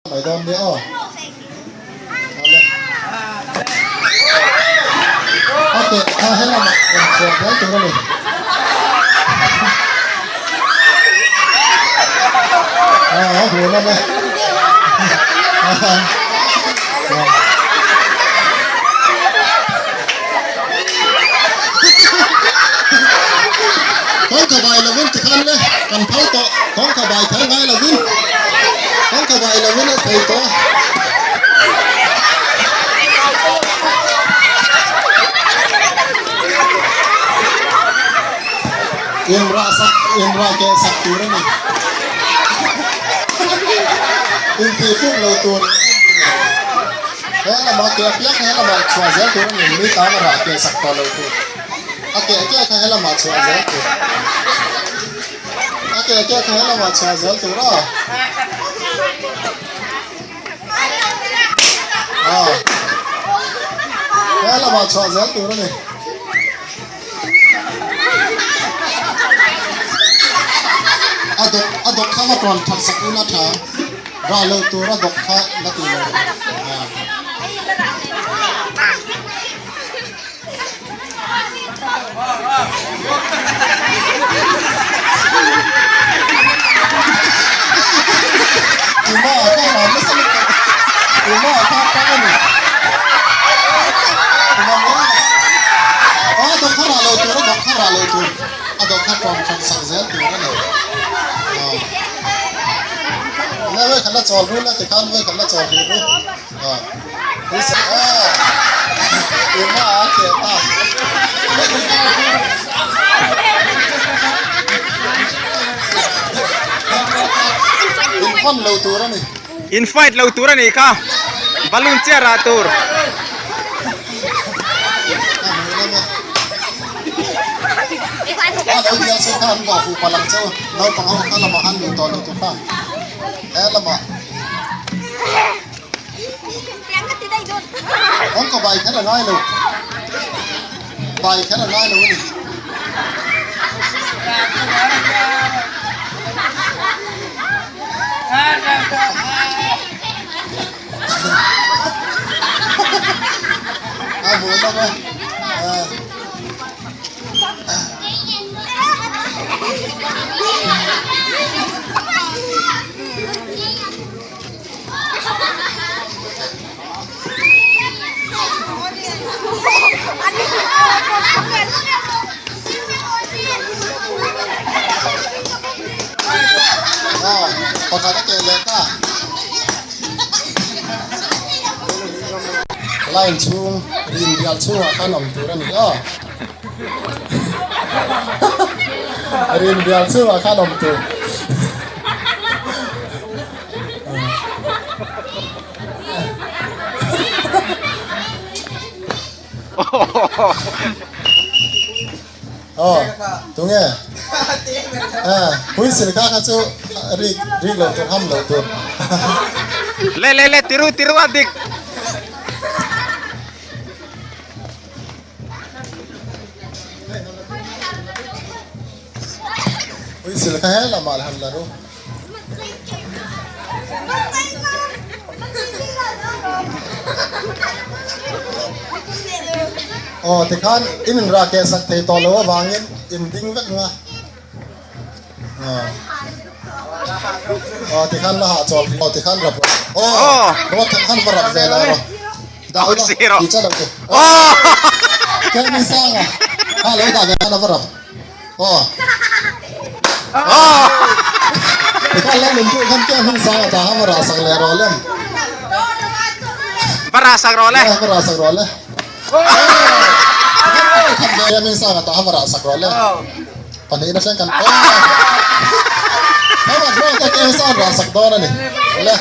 Mai dawn nia aw. Awle. A ke kha he lamah rawn chhuah zel tur a ni. Ah, a hmu lam e. Kawngka bai lovin tikhan le kan phal tawh, kawngka bai kher ngai lovin, kawngka bai lovin a thei tawh a. Inrah sak, inrah keh sak tur a ni. Intihfuk lo tur, he lamah keh apiang he lamah chhuah zel tur a ni, mi tan a rah keh sak tawh lo tur. A keh keh kha helamah chhuah zel tur. A keh keh kha helamah chhuah zel tur a. Ah. Helamah chhuah zel tur a ni. A dawk a dawk kha va tawn that sak ula tha. Rah lo tur a dawk kha la ti lo. Ah. Tuma a kha hram nasa lutuk tuma a kha tang a ni tuma mai a a dawk kha rah lo tur a dawk kha rah lo tur a dawk kha tawm that sak zel tur a ni le vei khat la chawl ru la tikhan vei khat la chawl rih ru. In fight lo tur a nih kha balloon chiah rah tur. Kawngka bai kher a ngai lo bai kher a ngai lo a ni. A hmuh nawm e. Pakhat a keh leh ta. Line chhung rin bial chhungah khan awm tur a ni aw. Rin bial chhungah khan awm tur. Aw tunge eh whistle kha kha chu rik rik lo tur ham lo tur. Le le le tiru tiru a dik. Whistle kha he lamah han la ru. Aw tikhan in inrah keh sak thei tawh lo avangin in ding vek nga. Aw tikhan la hahchawl aw tikhan rap aw rawt han va rap ve la rawh. Dah ula ti cha lo te. Aw kemi sanga ha lo dah ve khan a va rap. Aw. Aw. Tikhan lam in pawh khan keng hmun sang a ta ha va rah sak leh rawh lem. Va rah sak rawh le. Va rah sak rawh le. Keng hmun sang a ta ha va rah sak rawh le. Pahnihna thleng kan aw. Hama rawh ta keng sang rah sak dawn a ni. Le.